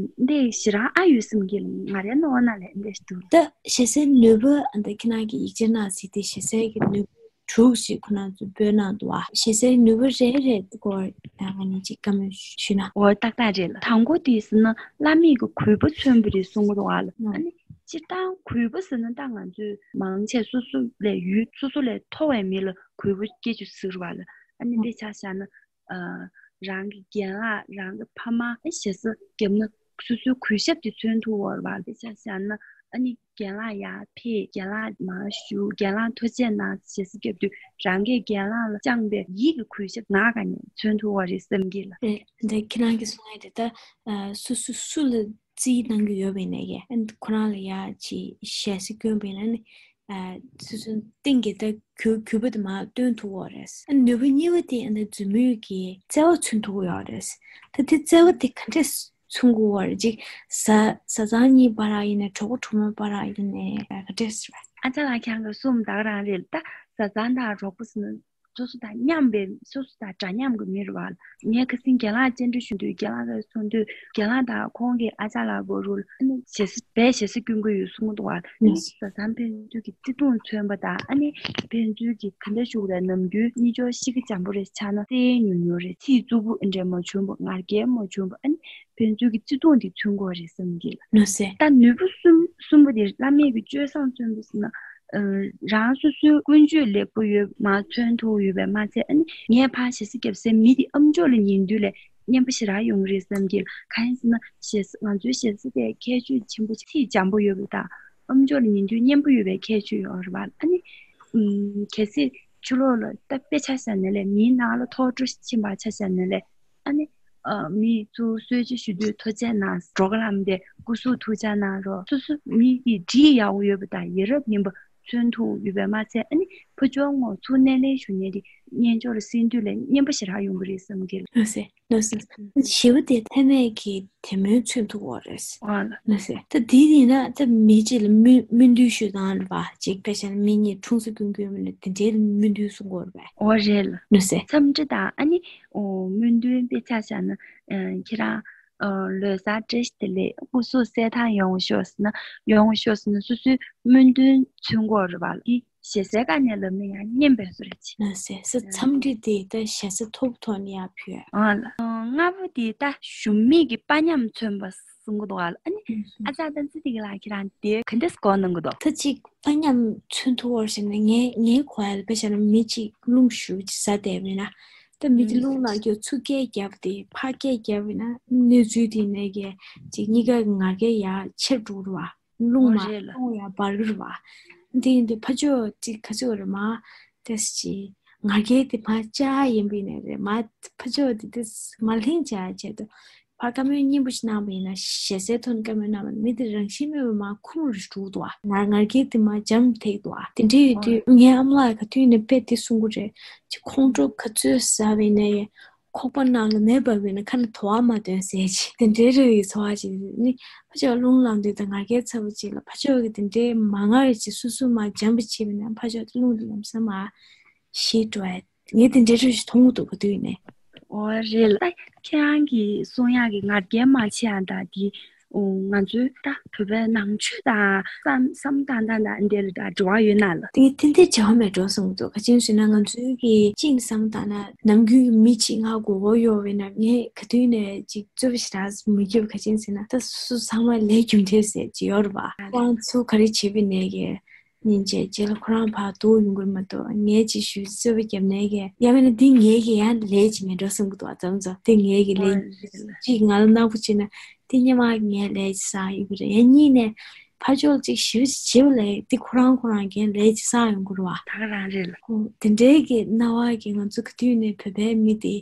འདི་ཞེ་དྲག་ཨ་ཡོད་བསམ་གྱི་ལ། ང་རའི་རྣ་བ་ན་ལས་འདི་འདྲ་ཞིག་འདུག་ད་ཞེ་སའི་ནུས་པ་འདི་ཁྱེད་རང་གི་ཡིག་ཆ་ནང་གཟིགས་ཏེ་ཞེ་སའི་གི་ནུས་པ་དྲུག་ཞིག་ཁོ་རང་ཚོ་འབོད་གནང་འདུག་བ། ཞེ་སའི་ནུས་པ་རེ་རེ་སྐོར་ང་གཉིས་ཅིག་བཀའ་མོལ་ཞུས་ན། འོ་ཏག་ཏག་རེད་ལ། དང་པོ་དེ་ཟེར་ན་བླ་མེད་ཀྱི་གུས་པ་མཚོན་པ་རེད་གསུང་གི་འདུག་བ་ལ། ཨ་ནི་སྤྱིར་བཏང་གུས་པ་ཟེར་ན་ད་ང་ཚོས་མང་ཆེ་སོ་སོ་ལས་ཡུལ་སོ་སོ་ལས་མཐོ་བའི་མི་ལ་གུས་པ་སྐྱེ་རྒྱུ་ཟེར་བ་ལ། ཨ་ནི་འདི་ཆ་བཞག་ན་ཨ་རང་གི་རྒན་ལགས་རང་གི་ཕ་མ་ཞེ་ས་རྒྱབ་ན་སོ་སོའི་གུས་ཞབས་དེ་མཚོན་ཐུབ་ཡོད་རེད་བ། འདི་ཆ་བཞག་ན་ཨ་ནི་རྒན་ལགས་ཡར་ཕེབས་རྒན་ལགས་མར་བཞུགས་རྒན་ལགས་ཐུགས་རྗེ་གནང་ཞེ་ས་རྒྱབ་དུས་རང་གིས་རྒན་ལགས་ལ་བཅངས་པའི་ཡིད་ཀྱི་གུས་ཞབས་ངག་ག་ནས་མཚོན་ཐུབ་ཡོད་རེད་བསམ་གྱི་ལ། རེད། འདི་ཁྱེད་རང་གིས་གསུངས་ཡ་དེ་ད་ཨ་སུ་སུ་སུ་ལ་རྩིས་གནང་གི་ཡོད་པ་ཡིན་ནའི་ཨ་ནི་ཁོ་རང་ལ་ཡ་ཅིག་ཞལ་གསེར་བསྐྱོན་པ་ཡིན་ན་ནི་ ཨ་སོ་སོའི་སྟེང་གི་ད་གུར་གུར་པ་དེ་མར་བཏོན་ཐུབ་ཀྱི་ཡོད་རེད། ཨ་ནུས་པ་གཉིས་པ་དེ་ཨ་ནི་མཛུབ་མོའི་གི་རྩེ་བ་མཚོན་ཐུབ་ཀྱི་ཡོད་རེད། ད་དེ་རྩེ་བ་དེ་ག་འདྲས་མཚོན་དགོས་པ་རེད། ཅིག་བཟའ་བཟའ་ཚང་གཉིས་བར་ཡིན་ནའི་གྲོགས་པོ་གྲོགས་མོའི་བར་ཡིན་ནའི་ག་འདྲས་རེད། ཨ་ཅག་ལགས་ཁྱེད་རང་གིས་གསུངས་ད་ག་རང་རེད། ད་བཟའ་ཚང་དང་གྲོགས་པོ་ཟེར་ན་སོ་སོ་དང་མཉམ་པའི་སོ་སོ་དང་འདྲ་མཉམ་གྱི་མི་རེད་བ། ངས་ཁ་སང་རྒན་ལགས་བཅར་འདྲི་ཞུ་དུས་རྒན་ལགས་ཀྱིས་གསུངས་དུས་རྒན་ལགས་དང་ཁོང་གི་ཨ་ཅག་ལགས་བར་དུ་ཨ་ནི་ཞེ་ས་བས་ཞེ་ས་སྐྱོན་གྱི་ཡོད་གསུངས་འདུག་བ། ཨ་ནི་བཟའ་ཚང་ཕན་ཚུན་གྱི་བརྩེ་དུང་མཚོན་པ་དང་ཨ་ནི་ཕན་ཚུན་གྱི་ག་འདྲ་ཞུ་དགོས་རེད། ནམ་རྒྱུན་གཉིད་ཆོག་གཤིས་ཀ་འཇམ་པོ་རེད་ཆགས་ན་སེ་ཉུང་ཉུང་རེད། ཚིག་རྩུབ་པོ་འདྲ་མ་བྱུང་བ་ངར་སྐད་མ་བྱུང་བ་ཨ་ནི་ཕན་ཚུན་གྱི་བརྩེ་དུང་དེ་མཚོན་དགོས་རེད་བསམ་གྱི་ལ། ནོར་སེ། ད་ནུས་པ་གསུམ་གསུམ་པོ་དེ་བླ་མེད་ཀྱི་སྤྱོད་བཟང་མཚོན་པ་ཟེར་ན། ཨ་རང་སོ་སོའི་ཀུན་སྤྱོད་ལེགས་པོ་ཡོད་མ་མཚོན་ཐུབ་ཡོད་པས་མ་ཚད་ཨ་ནི་ངས་ཕར་ཞེ་ས་བརྒྱབ་སའི་མི་དེ་ཨམ་ཅོག་ལ་ཉན་དུས་ལས་སྙན་པ་ཞེ་དྲག་ཡོང་གི་རེད་བསམ་གྱི་ལ། གང་ཡིན་ཟེར་ན་ཞེ་ས་ང་ཚོའི་ཞེ་ས་དེ་ཁྱད་ཆོས་ཆེན་པོ་ཚིག་འཇམ་པོ་ཡོད་པ་དང་ཨམ་ཅོག་ལ་ཉན་དུས་སྙན་པོ་ཡོད་པའི་ཁྱད་ཆོས་ཡོད་རེད་བ། ཨ་ནི་ཨམ་གལ་སྲིད་ཕྱི་ལོགས་ལ་ད་དཔེ་ཆ་བཞག་ན་ལས་མིའི་ནང་ལ་ཐོག་འགྲོ་ཕྱིན་པ་ཆ་བཞག་ན་ལས། ཨ་ནི། ཨ་མི་ཚོ་གསོལ་ཇ་ཞུ་དུས་ཐུགས་རྗེ་གནང་། གྲོགས་ལམ་དེ་སྐུ་གཟུགས་ཐུགས་ཅག་གནང་རོགས། སོ་སོ་མི་གི་འདྲིས་ཡག་པོ་ཡོད་པ་དང་ཡ་རབས་ཡིན་པ་མཚོན་ཐུབ་ཡོད་པས་མ་ཚད་ཨ་ནི་ཕར་ཕྱོགས་ངོ་ཚུར་སྣེ་ལེན་ཞུ་མཁན་དེ་སྙན་ཅོར་གསན་དུས་ལས་སྙན་པ་ཞེ་དྲག་ཡོང་གི་རེད་བསམ་གྱི་ལ། ལགས་སེ། ལགས་སེ། བཞི་པ་དེ་ཐ་སྙད་ཀྱི་དེ་མོའི་མཚོན་ཐུབ་ཀྱི་རེད། ཨ་ལ། ལགས་སེ། ད་དེ་ཡིན་ན་ད་མི་གཅིག་ལ་སྨོན་སྨོན་འདུན་ཞུ་སྟངས་རེད་པ། ཅིག་དཔེ་བཞག་ན་མི་གཉིས་འཁྲུངས་ས་ཀུན་ཀུན་མིན་ན་དེ་འདྲའི་སྨོན་འདུན་གསུང་གི་ཡོད་རེད་པས། འོ་རེད་ལ། ལགས་སེ། འཚམས་འདྲི་དང་ཨ་ནི་འོ་སྨོན་འདུན་དཔེ་ཆ་བཞག་ན་ཨ་ཁྱེད་རང་ཨ་ལོ་གསར་བཀྲ་ཤིས་བདེ་ལེགས། སྐུ་གཟུགས་གསལ་ཐང་ཡོང་ཤོག་ཟེར་ན་ཡོང་ཤོག་ཟེར་ན་སོ་སོའི་སྨོན་འདུན་མཚོན་གྱི་ཡོད་རེད་པ། འདི་ཞེ་སའི་སྒང་ནས་ལབ་ན་ཡང་སྙན་པའི་བཟོ་འདྲ་ཅིག་ལགས་སེ། ས་འཚམས་འདྲི་དེ་ད་ཞེ་ས་མཐོ་པོ་ཐོག་ནས་ཡར་ཕུལ་ཡ། ཨ་ལ། ལྔ་པོ་དེ་ད་ཞུམ་མེད་ཀྱི་དཔའ་ཉམས་མཚོན་པ་གསུང་གི་འདུག་ཨ་ལ། ཨ་ནི་ཨ་ཅག་བསྟན་འཛིན་བདེ་སྐྱིད་ལགས་ཁྱེད་རང་དེ་ག་འདྲས་གོ་གནང་གི་འདུག་ད་ཅིག་དཔའ་ཉམས་མཚོན་ཐུབ་པ་ཞིག་ནི་ངའི་ངའི་གོ་ཡ་ལ་དཔེ་བཞག་ན་མི་གཅིག་རླུང་ཞེ་པོ་ཅིག་ཟ་བསྡད་པ་ཡིན་ན། ད་མི་དེ་རླུང་ལངས་རྒྱུ་ཚུར་སྐད་བརྒྱབ་སྟེ་ཕར་སྐད་བརྒྱབ་པ་ཡིན་ན་གནས་ཚུལ་དེ་ནས་ཀྱི་ཅིག་གཉིས་ཀ་གི་ངར་སྐད་ཡར་ཆེར་འགྲོ་གི་རེད་བ། རླུང་མ་རླུང་ཡར་འབར་གི་རེད་བ། དེ་ཡིན་དུས་ཕར་ཕྱོགས་ཅིག་ག་ཚོད་རེད་མ། ཏེས་ཅིག་ང་རྒྱལ་དེ་མ་བཅག་ཡིན་པ་ཡིན་ནའི་རེད་མ། ཕར་ཕྱོགས་དེ་ཏེས་མ་ལྷིང་བྱ་བྱས་དུས་ཕར་བཀའ་མོལ་སྙན་པོ་ཞིག་གནང་བ་ཡིན་ན་ཞེ་སའི་ཐོག་ནས་བཀའ་མོལ་གནང་བ་ཡིན་ན་མི་དེ་རང་བཞིན་མེད་པ་མ་ཁུངས་རེ་འགྲོ་འདུག་བ། ང་ང་རྒྱལ་དེ་མ་འཇམ་ཐེག་འདུག་བ། དེ་འདྲ་ཡོད་དུས་ངའི་ཨ་མ་ལགས་ག་དུས་ནས་དཔེ་དེ་གསུང་གི་རེད། ཅིག་ཁོང་ཁྲོ་ག་ཚོད་ཟ་བ་ཡིན་ནའི། ཁོག་པ་ནང་ལ་མེ་འབར་བས་ན་ཁ་ནས་དུ་བ་མ་འདོན་ཟེར་གྱི། དེ་འདྲའི་རེ་བའི་ཚོར་བ་ཅིག་ནི་ཕར་ཕྱོགས་རླུང་ལངས་དུས་དང་ང་རྒྱལ་ཚ་པོ་ཅིག་ལ་ཕར་ཕྱོགས་ཀྱི་དེ་འདྲའི་མ་ངར་ཅིག་སོ་སོ་མ་འཇམ་པོ་བྱས་པས་ན་ཕར་ཕྱོགས་དེ་རླུང་དེ་ལམ་སང་མ་ཞི་འགྲོ་ཡ། ངས་དེ་འདྲའི་རེ་ཞིག་མཐོང་གི་འདུག་ག་དུས་ནས། འོ་རེད་ལ། ད་ཁྱེད་རང་གིས་གསུང་ཡག་གི་ང་རྒྱལ་མ་ཆེ་ཡ་ད་དེ། ཨོ་ང་ཚོའི་ད་བོད་པའི་ནང་ཆོས་དང་བསམ་བསམ་སྟངས་དང་ད་འདི་ལ་ད་འབྲེལ་བ་ཡོད་ན་ལ། དེ་དེ་འདྲའི་བྱ་བ་མེད་འགྲོ་གསུངས་འདུག་ག་ཅིན་ཟེར་ན་ང་ཚོའི་གི་གཅིག་བསམ་བཏང་ན་ནམ་རྒྱུན་གྱི་མི་གཅིག་ང་མགོ་བོ་གཡོག་བས་ན་ངས་ག་དུས་ནས་ཅིག་རྩོད་པ་ཞེ་དྲག་མི་རྒྱབ། ག་ཅིན་ཟེར་ན་ད་སུ་ཚང་མ་ལས་རྒྱུ་འབྲས་ཟེར་གྱི་ཡོད་རེད་བ། ཁོ་རང་ཚོ་ག་རེ་བྱེད་པའི་ནས་གི་སྙིང་རྗེ་རྗེ་ལ་ཁོ་རང་ཕར་འདུག་ཡོང་གི་མ་གཏོགས་ངས་ཅིག་ཞུ་རྩོད་པ་རྒྱབ་ནས་གི་ཡང་མིན་ན་འདི་ངས་གི་ཡང་ལས་ཅིག་མེད་འགྲོ་གསུངས་གི་འདུག་ཨ་ཙམ་ཙམ་དེ་ངས་གི་ལས་ཅིག་ང་ལ་གནག་པོ་བྱས་ན། དེ་སྔོན་མ་ངས་ལས་ཀྱི་བསགས་ཡོད་པ་རེད། ཡང་གཉིས་ནས་ཕར་ཕྱོགས་གཅིག་ཞིབ་ཅིག་བྱེད་པ་ལས་དེ་ཁོ་རང་ཁོ་རང་གིས་ལས་ཀྱི་བསགས་ཡོང་གི་རེད་བ། ད་ག་རང་རེད་ལ། ཧོ། དེ་འདྲའི་གི་སྣང་བ་གི་ང་ཚོ་ག་དུས་ནས་བོད་པའི་མི་དེ་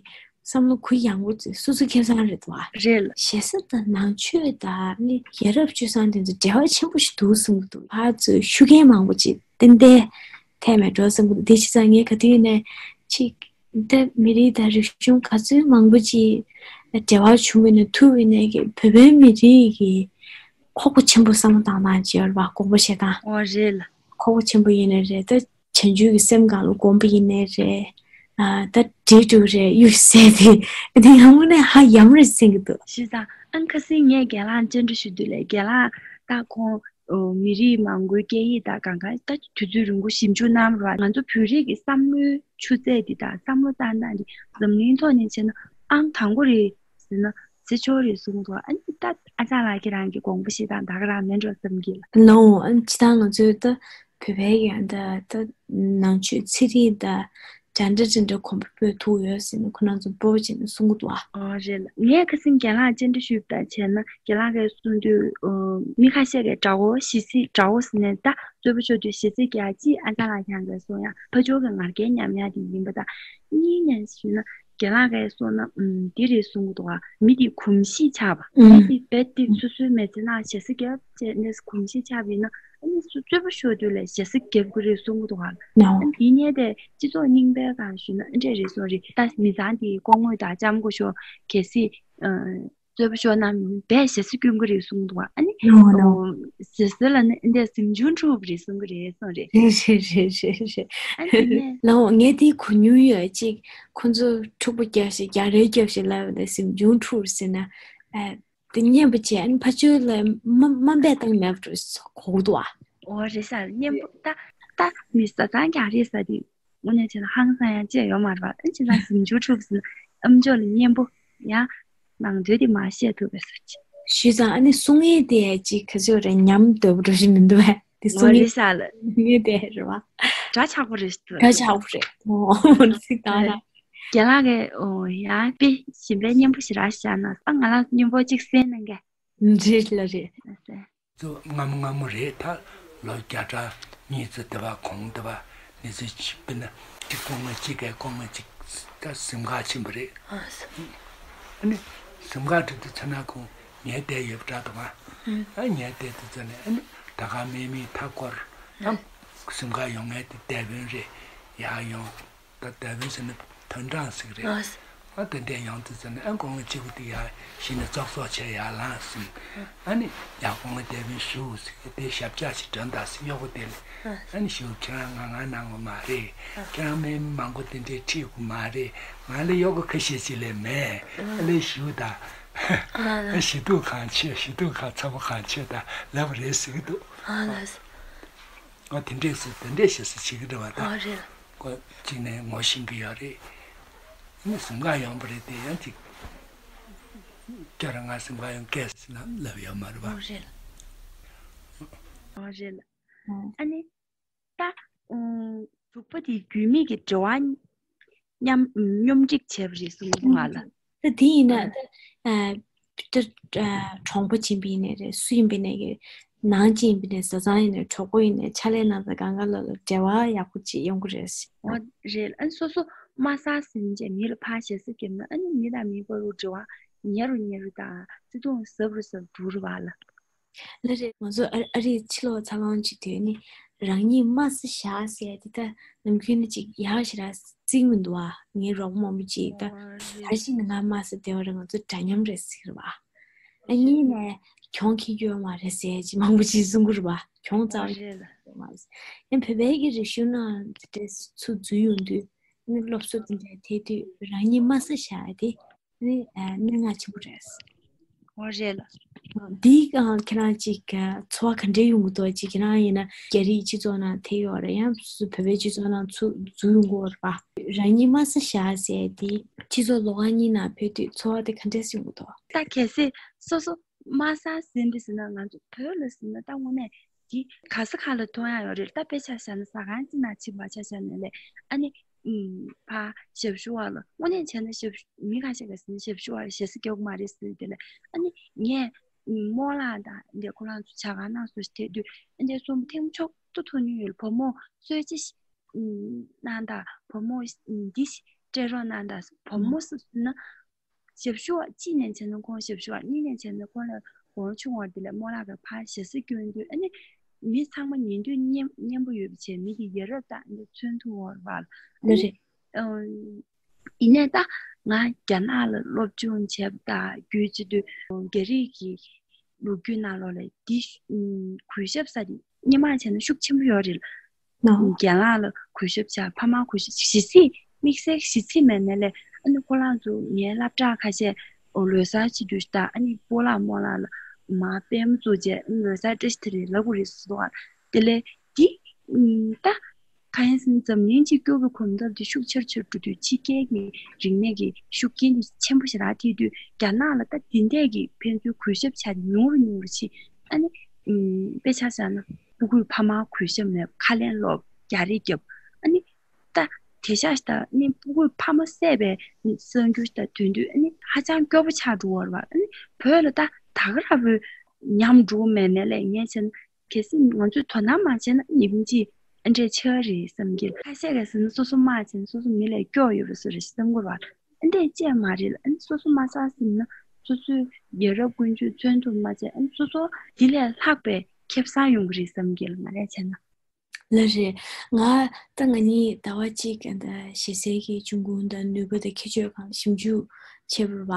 བསམ་བློ་གུ་ཡངས་པོ་ཅིག་སོ་སོ་ཁེ་བཟང་རེད་བ། རེད་ལ། ཞེ་ས་དང་ནང་ཆོས་དང་ནི་ཡ་རབས་སྤྱོད་བཟང་དེ་ཚོ་འབྲེལ་བ་ཆེན་པོ་ཞིག་འདུག་གསུང་གི་འདུག་ཕར་ཚུར་ཤུགས་རྐྱེན་མང་པོ་ཅིག་ཏན་ཏན་ཐེབས་མེད་འགྲོ་གསུང་གི་འདུག་དེ་བྱས་ཙང་ངས་ག་དུས་ནས་ཅིག་ད་མི་རིགས་དང་རིག་གཞུང་ག་ཚོད་མང་པོ་ཅིག་འབྲེལ་བ་བྱུང་བའི་ནང་ཐུག་པའི་ནང་གི་བོད་པའི་མི་རིགས་ཀྱི་ཁོག་པ་ཆེན་པོ་བསམ་བློ་བཏང་སྟངས་ཅིག་ཡོད་རེད་པ། དགོངས་པ་བཞེས་སྟངས། ཨོ་རེད་ལ། ཁོག་པ་ཆེན་པོ་ཡིན་ནའི་རེད། ད་བྱང་ཆུབ་ཀྱི་སེམས་སྒང་ལ་སྒོམ་པ་ཡིན་ནའི་རེད། ཨ་ད་འགྲིག་འགྲོ་གི་རེད་གཡུག་ཟེར་ཏེ་དེ་ཡང་མོ་ནས་ཧ་ཡམ་རེད་ཟེར་གི་འདུག་ཤི་ས་ཨང་ཁ་སིང་ངས་རྒན་ལགས་བཅར་འདྲི་ཞུ་དུས་ལས་རྒན་ལགས་ད་ཁོང་། མི་རིགས་མང་པོའི་སྐད་ཡིག་དང་གང་ག་ད་དུས་ཚོད་རིང་པོ་ཞིབ་འཇུག་གནང་རོགས། ང་ཚོ་བོད་རིགས་ཀྱི་བསམ་བློའི་ཆུ་ཚད་འདི་དང་བསམ་བློ་བཏང་སྟངས་འདི་འཛམ་གླིང་ཐོག་ནས་བྱས་ན་ཨང་དང་པོ་རེད་ཟེར་ན་ཚེ་ཆོག་རེད་གསུངས་འདུག་ཨ་ནི་ད་ཨ་ཅག་ལགས་ཁྱེད་རང་གི་དགོངས་པ་བཞེས་སྟངས་ད་ག་རང་མིན་འགྲོ་བསམ་གྱི་ལ། ལོ་ཨ་ནི་ཇི་ལྟར་ང་ཚོས་ད་བོད་པའི་ཡང་ད་ད་ནང་ཆོས་ཚན་རིག་དང་། འདྲ་འདྲ་འདྲ་འདྲ་གོམ་པ་སྤོས་ཐུབ་ཡོད་ཟེར་ནས་ཁོ་རང་ཚོ་སྤོབས་པ་བྱས་ནས་གསུང་གི་འདུག་ཨ། ཨོ་རེད་ལ། ངས་ཁ་སང་རྒན་ལགས་བཅར་འདྲི་ཞུས་པ་དང་བྱས་ན་རྒན་ལགས་ཀྱིས་གསུང་དུས་ཨོ་མི་ཁ་ཤས་ཀྱིས་དགྲ་བོ་ཞེ་ས་དགྲ་བོ་ཟེར་ནས་ད་རྩོད་པ་ཤོར་དུས་ཞེ་ས་རྒྱག་ཅིག་ཨ་ཅག་ལགས་ཁྱེད་རང་གིས་གསུང་ཡ་ཕར་ཕྱོགས་ཀྱི་ངར་སྐད་ཉམས་ཡ་དེ་ཡིན་པ་དང་། གཉིས་ནས་ཞུས་ན་རྒན་ལགས་ཀྱིས་གསུང་ན་ཨུམ་འདི་རེད་གསུང་གི་འདུག་ཨ། མི་དེ་གོམས་གཤིས་ཆགས་པ། ཨུམ། མི་དེ་རྦད་དེ་སོ་སོའི་མི་ཚེ་ནང་ཞེ་ས་རྒྱབ་བྱས་ནས་གོམས་གཤིས་ཆགས་པ་ཡིན་ན། ཨ་ནི་སུ་རྩོད་པ་ཤོར་དུས་ལ་ཞེ་ས་རྒྱབ་ཀྱི་རེད་གསུང་གི་འདུག་ག་ལ། ཨ་ནི་དེ་ནས་དེ་སྤྱི་ཚོགས་རྙིང་པའི་སྒང་ཞུས་ན་ཨ་འདྲས་རེད་གསུང་རེད། ད་མི་ཚང་དེ་སྐུ་ངོ་དང་ལྕམ་སྐུ་ཞོགས་གལ་སྲིད་རྩོད་པ་ཤོར་ན་བས་ཞེ་ས་སྐྱོན་གྱི་རེད་གསུང་གི་འདུག་ག་ཨ་ནི་ཟེར་ཟེར་ལ་ནི་ཨ་འདྲས་གཟིམ་ཆུང་འཁྲུག་པ་རེད་གསུང་གི་རེད་གསུང་རེད། རེད་རེད་རེད་རེད་རེད། ཨ་ནི་དེ་ནས་ལའོ་ངས་དེ་གོ་མྱོང་ཡོད་ཅིག་ཁོ་ཚོ་འཁྲུག་པ་རྒྱབ་ཞིག་རྒྱ་རེ་རྒྱབ་ཞིག་ལབ་ཡོད་ན་གཟིམ་ཆུང་འཁྲུག་ཟེར་ན། དེ་སྙན་པོ་བྱས་ཨ་ནི་ཕ་ཆོས་ལ་མ་མ་འབད་བཏང་མེད་པ་འགྲོ་གོ་གི་འདུག་ཨ། འོ་རེད་ཤག་སྙན་པོ་ད་ད་མི་ཟ་ཚང་རྒྱག་རེད་ཟ་དེ་དངོས་གནས་བྱས་ན་ཧང་སང་ཡང་བྱས་ཡོད་མ་རེད་པ། ཨ་ཅེ་ལ་ཟིང་ཆུ་འཁྲུག་ཟིན་ཨམ་ཅོག་ལ་སྙན་པོ་ཡང་ནང་དོན་དེ་མ་བཤད་ཐུབ་པའི་ཟ་ཅི། ཞུས་ཙང་ཨ་ནི་གསུང་ཡས་དེ་ཅིག་ག་ཚོད་རེད་ཉམས་དོད་པོ་འགྲོ་བཞིན་མི་འདུག་པས་དེ་འོ་གསུང་རེད་ཡས་ཤག་ལ། གསུང་ཡས་དེ་རེད་པ། འདྲ་ཆགས་པོ་རེད་ཤག་འདྲ་ཆགས་པོ་རེད་འོ་ཚིག་དང་ར། རྒན་ལགས་ཀྱིས་འོ་ཡང་དཔེ་ཞིམ་པའི་སྙན་པོ་ཞེ་དྲག་བཞག་ན་ཨ་ང་ལ་སྙན་པོ་གཅིག་གསན་གནང་གས། རེད་ལ་རེད། ཨ་ཙི། ཚོ་སྔ་མོ་སྔ་མོ་རེད་ད། ལོ་བརྒྱ་ཕྲག་གཉིས་ཙམ་དེ་བ་གོང་དེ་བ་ནི་ཚོ་ཅིག་དཔེར་ན་གཅིག་སྐུ་ངོ་གཅིག་གིས་སྐུ་ངོ་གཅིག་ད་གཟིམ་ཁང་ཕྱིན་པ་རེད། ཨ་ཙི། ཨ་ནི་གཟིམ་ཁང་དེ་དུ་ཚ་ན་ཁོང་ངའི་བསྡད་ཡོད་པ་འདྲ་འདུག་ཨ། ཨ་ངའི་བསྡད་དུ་ཚ་ནས་ཨ་ནི་ད་ག་མེད་མེད་མཐའ་སྐོར་ཨ་གཟིམ་ཁང་ཡོང་ངས་དེ་བསྡད་པོན་རེད་ཡག་ཡོང་། ད་དེ་བས་ཟེར་ན་དོན་གྲངས་ཟིག་རེད། ཨ་ཙི། ཨ་དེ་འདྲས་ཡོང་དུས་ཟེར་ན་ཨ་ཁོང་གཅིག་པུ་དེ་ཡར་གཞི་ནས་ཙོག་ཙོག་བྱས་ཡར་ལངས་ཟིན། ཨ་ནི་ཡར་ཁོང་དེ་བས་བཞུགས་ཟིག་དེ་ཞབས་བཅགས་ཤིག་འདྲ་འདྲ་ཟིག་གཡོག་པོ་དེ་ལས་ཨ་ནི་བཞུགས་ཁྱེད་རང་ང་ང་གནང་བ་མ་རེད། ཁྱེད་རང་སྨན་མང་པོ་དེ་འདྲས་ཁྲིད་དགོས་མ་རེད། ང་ལ་གཡོག་པོ་ཁ་ཤས་ཅིག་ལས་མེད། ཨ་ལས་བཞུགས་ད། ཨ་ཞི་སྡུག་གང་ཆེ་ཞི་སྡུག་གང་ཚ་པོ་གང་ཆེ་ད་ལབ་རེད་ཟེར་གི་འདུག་ཨ་ལ་ཟེར། ཨ་དེ་འདྲས་ཟེར་དེ་འདྲས་ཞེས་ཟེར་བྱེད་ཀྱི་རེད་བ་ད། ཨ་རེད། ཁོ་གཅིག་ནས་ངོ་ཤེས་ཀྱི་ཡོད་རེད། ཨ་ནི་གཟིམ་ཁང་ཡོང་པ་རེད་དེ་ཡང་ཅིག་ཁྱོད་རང་ང་གཟིམ་ཁང་ཡོང་སྐད་ཟེར་ན་ལབ་ཡོད་མ་རེད་བ། ཨ་རེད། ཨ་རེད། ཨ་ནི་ད་ཨུམ་དྲུག་པ་དེ་རྒྱུས་མེད་ཀྱི་འབྲེལ་བ་མཉམ་སྙོམས་སྒྲིག་བྱས་པ་རེད་གསུངས་འདུག་ང་ལ། ད་དེ་ཡིན་ན་ད་ཨ་ད་ཨ་གྲོང་པ་ཆེན་པོ་ཡིན་ནའི་རེད། སུ་ཡིན་པ་ཡིན་ནའི་གི་ནང་ཆེན་ཡིན་པ་ཡིན་ནའི་བཟའ་ཚང་ཡིན་ནའི་གྲོགས་པོ་ཡིན་ནའི་ཕྱག་ལས་གནང་ས་གང་ག་ལ་ལ་འབྲེལ་བ་ཡག་པོ་ཅིག་ཡོང་གི་རེད། འོ་རེད། ཨ་ནི་སོ་སོ་མ་བཟའ་ཟིན་བྱས་མི་ལ་ཕར་ཞེ་ས་བརྒྱབ་ན་ཨ་ནི་མི་དང་མི་བར་དུ་འབྲེལ་བ་ཉེ་རུ་ཉེ་རུ་དང་བརྩེ་དུང་ཟབ་རུ་ཟབ་འགྲོ་རུ་བ་ལ། ལ་རེད། ང་ཚོ་ཨ་ཨ་རིའི་ཕྱི་ལོགས་འཚར་ལོངས་བྱེད་དུས་ནི་རང་ཉིད་དམའ་ས་བཞག་ཟེར་ཡ་དེ་ད་ནམ་རྒྱུན་ནི་ཅིག་ཡག་ཞེ་དྲག་བརྩི་གི་མི་འདུག་ཨ། ངའི་རོགས་པ་མང་པོ་ཅིག་ད་ཨོ་ད་རེད། གཞི་ནས་ང་དམའ་ས་བསྡད་པ་རེད། ང་ཚོ་འདྲ་མཉམ་རེད་ཟེར་གི་རེད་པ། ཨ་གཉིས་ནས་གྱོང་ཁེ་གྱོང་མ་རེད་ཟེར་ཅིག་མང་པོ་ཅིག་གསུང་གི་རེད་པ། གྱོང་ཨོ་རྩ་བ་རེད་ལ། མ་རེད། ཡང་བོད་པའི་གི་རིག་གཞུང་ནང་དེ་འདྲས་ཚུར་འཛུལ་ཡོང་དུས་ནི་སློབ་གསོ་དེ་འདྲས་ཐེབས་དུས་རང་ཉིད་དམའ་ས་བཞག་ཡ་དེ། ནི་ཨ་གནད་འགག་ཆེན་པོ་རེད། འོ་རེད་ལ། འདིའི་སྒང་ཁྱེད་རང་ཅིག་ཚོར་བ་ག་འདྲས་ཡོང་གི་འདུག་ཅིག་ཁྱེད་རང་ཡིན་ན་རྒྱ་རིགས་སྤྱི་ཚོགས་ནང་ཐེ་ཡོད་རེད། ཡང་སུ་བོད་པའི་སྤྱི་ཚོགས་ནང་ཚུར་འཛུལ་ཡོང་གི་ཡོད་རེད་པ། རང་ཉིད་དམའ་ས་བཞག་ཟེར་དེ་སྤྱི་ཚོགས་ལོགས་ཁང་གཉིས་ནང་ཕེབས་དུས་ཚོར་བ་དེ་ག་འདྲས་ཡོང་གི་འདུག་ད་གལ་སྲིད་སོ་སོ་དམའ་ས་ཟིན་པ་ཟིན་ན་ང་ཚོ་བོད་ལ་ཟིན་ན་ད་དངོས་གནས་དེ་ག་ས་ག་ལ་མཐོང་ཡ་ཡོད་རེད། ད་དཔེ་ཆ་བཞག་ན་ཟ་ཁང་ཅིག་ནང་ཕྱིན་པ་ཆ་བཞག་ན་ལས་ཨ་ནི། ཨུམ། ཕར་ཞབས་ཞུ་བ་ལ་དངོས་གནས་བྱས་ན་ཞབས་ཞུ་མི་ཁ་ཤས་ཀྱིས་ཟེར་ན་ཞབས་ཞུ་བ་ཞེ་ས་སྐྱོ་གི་མ་རེད་ཟེར་དེ་ལ་ཨ་ནི་ངས་རྨོ་ལགས་དང་འདི་ཁོ་རང་ཚོ་ཇ་ཁང་ནང་སུ་ཞིག་ཐེབས་དུས་ཨ་འདི་གསུམ་ཐེངས་མཆོག་ཏུ་ཐུག་མྱོང་ཡོད། བུ་མོ་གསོལ་ཇ་ཞིག་ཨུམ་གནང་དང་བུ་མོ་འདི་ཞིག་སྤྲད་རོགས་གནང་དང་བུ་མོ་སུ་ཟེར་ན། ཞབས་ཞུ་བ་གཅིག་ནས་བྱས་ན་ཁོང་ཞབས་ཞུ་བ་གཉིས་ནས་བྱས་ན་ཁོང་ལ་གོང་ཆུང་བར་དེ་ལས་རྨོ་ལགས་ཀྱིས་ཕར་ཞེ་ས་སྐྱོན་དུས་ཨ་ནི་མི་ཚང་མ་ཉན་དུས་སྙན་སྙན་པོ་ཡོད་པ་བྱས་མི་དེ་ཡ་རབས་དང་འདི་མཚོན་ཐུབ་ཡོད་རེད་པ། ཨ་འདི་ནི་རེད། ཨ་ཡིན་ནའི་ད་ང་རྒྱ་ནག་ལ་སློབ་སྦྱོང་བྱས་པ་དང་རྒྱུས་བྱེད་དུས་རྒྱ་རིགས་ཀྱི་ལོ་རྒྱུས་ནང་ལོགས་ལ་འདི་གུས་ཞབས་ས་དེ་སྔོན་མ་བྱས་ན་ཤུགས་ཆེན་པོ་ཡོད་རེད། ནོ། རྒན་ལགས་ལ་གུས་ཞབས་བྱ། ཕ་མ་གུས་ཞབས། ཞེ་ཚིག་དམིགས་བསལ་ཞེ་ཚིག་མེད་ནའི་ལས་ཨ་ནི་ཁོ་རང་ཚོ་ངའི་སློབ་གྲྭ་ཁ་ཤས་ལོ་གསར་བྱེད་དུས་ད་ཨ་ནི་སྤོ་ལགས་རྨོ་ལགས་ལ་མར་པད་མ་བཙུགས་བྱས་ཨ་ནི་ལོ་གསར་བཀྲ་ཤིས་བདེ་ལེགས་ལབ་དགོས་རེད་ཟེར་འདུག་ག་དེ་ལས་འདི་ད་གང་ཡིན་ཟེར་ན་འཛམ་གླིང་སྤྱི་སྐྱོ་གི་གོམ་སྟབས་འདི་ཤུགས་ཆེར་ཆེར་འགྲོ་དུས་ཕྱི་རྒྱལ་གྱི་རིག་གནས་ཀྱི་ཤུགས་རྐྱེན་འདི་ཆེན་པོ་ཞེ་དྲག་ཐེབས་དུས་རྒྱ་ནག་ལ་ད་འདི་འདྲས་ཀྱི་ཕན་ཚུན་གུས་ཞབས་བྱ་ཉུང་རུ་ཉུང་རུ་ཕྱིན། ཨ་ནི་དཔེ་ཆ་བཞག་ན། སྤུ་གུས་ཕ་མར་གུས་ཞབས་མེད་པར་ཁ་ལན་སློག་རྒྱག་རེས་བརྒྱབ། ཨ་ནི་ད་དེང་སང་ད་ནི་སྤུ་གུས་ཕ་མ་བསད་པའི་གསར་འགྱུར་ད་ཐོན་དུས་ཨ་ནི་ཧ་ཅང་སྐྱོ་པོ་ཆགས་འགྲོ་བ་རེད་པ། ཨ་ནི་བོད་ལ་ད་ད་ག་རང་བོད་ཉམས་འགྲོ་མེད་ནའི་ལས་ངས་བྱས་ན་གལ་སྲིད་ང་ཚོས་དོ་སྣང་མ་བྱས་ན་ཉིན་གཅིག་ཨ་འདྲས་ཆགས་རེད་བསམ་གྱི། ཁ་ཤས་ཀྱིས་ཟེར་ན་སོ་སོ་དམའ་བྱས་ན་སོ་སོ་མི་ལས་སྐྱོ་ཡོད་པ་བཟོ་རེད་བསམ་གྱི་རེད་པ། ཨ་འདྲས་ཅིག་མ་རེད་ལ། ཨ་ནི་སོ་སོ་དམའ་ས་ཟིན་ན་སོ་སོའི་ཡ་རབས་ཀུན་སྤྱོད་མཚོན་ཐུབ་མ་བྱས། ཨ་ནི་སོ་སོ་དེ་ལས་ལྷག་པའི་ ཁེ་བཟང་ཡོང་གི་རེད་བསམ་གི་ལ། ང་རས་བྱས་ན། ལགས་རེད། ང་ད་ང་གཉིས་ཟླ་བ་གཅིག་གི་ད་ཞེ་སའི་གི་འབྱུང་ཁུངས་དང་ནུས་པ་དང་ཁྱད་ཆོས་གང་ཞིབ་འཇུག་བྱས་པ་རེད་བ།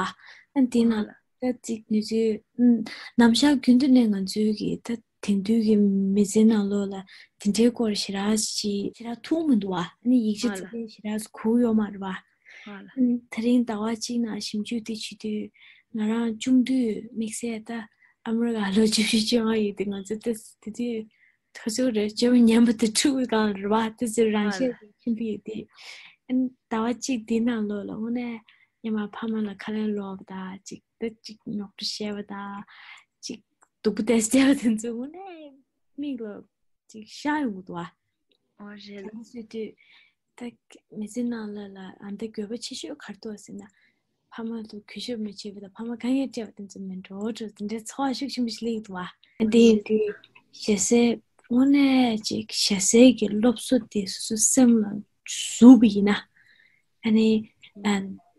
ཨ་འདི་ནང་ལ་ད་ཅིག་ནུས་ཚོད་ཨུམ་ནམ་ཞག་རྒྱུན་དུ་ནས་ང་ཚོའི་གི་ད་དེང་དུས་ཀྱི་མི་ཚེའི་ནང་ལོགས་ལ་དེ་འདྲའི་སྐོར་ཞེ་དྲག་ཅིག་ཞེ་དྲག་ཐུག་མི་འདུག་བ། ཨ་ནི་ཡིག་ཆ་ཨ་ལ། ཙི་ཙི་ཞེ་དྲག་གོ་ཡོད་མ་རེད་བ། ཨ་ལ། ཨ་ནི་དེ་རིང་ཟླ་བ་གཅིག་ནང་ཞིབ་འཇུག་དེ་བྱེད་དུས་ང་རང་ཆུང་དུས་དམིགས་བསལ་ད་ཨ་མི་རི་ཀ་ལོ་བཅུ་བཞི་བཅོ་ལྔ་ཡོད་དུས་ང་ཚོ་ད་དེ་དུས་ཁ་ཚུགས་རེད། ལྕམ་ཉམས་པ་དེ་ཕྲུ་གུ་གང་རེད་བ། དེ་ཚོའི་རང་ཤེད་ཀྱི་ཁྱིམ་པ་ཡོད་དེ། ཨ་ནི་ཟླ་བ་གཅིག་དེའི་ནང་ལོགས་ལ་དངོས་གནས་ཉི་མ་ཕ་མ་ལ་ཁ་ལན་སློག་པ་དང་ཅིག་ད་ཅིག་རྙོག་དྲ་བཤད་པ་དང་ཅིག་སྡུག་པོ་དེ་བཤད་པ་དེ་ཚོ་དངོས་གནས་མིག་ལ་ཅིག་ཤར་ཡོང་གི་འདུག་བ། ཨོ་རེད་ལ། དེ་ཚོ་དུས་ད་མི་ཚེ་ནང་ལ་ལ་ཨ་ད་དགོས་པ་ཆེ་ཤོས་ག་རེ་འདུག་ཟེར་ན། ཕ་མ་ལ་གུས་ཞབས་མ་བྱས་པ་དང་ཕ་མ་དཀའ་ངལ་སྤྲད་པ་དེ་ཚོ་མི་འགྲོ་འགྲོ་དེ་འདྲའི་ཚོར་བ་ཤུགས་ཆེན་པོ་ཞིག་སླེབས་འདུག་བ། དེ་ཡིན་དུས་ཞེ་སའི་དངོས་གནས་ཅིག་ཞེ་སའི་གི་སློབ་གསོ་དེ་སོ་སོའི་སེམས་ལ་ཟུག་པ་ཡིན་ན། ཨ་ནི་ཨ་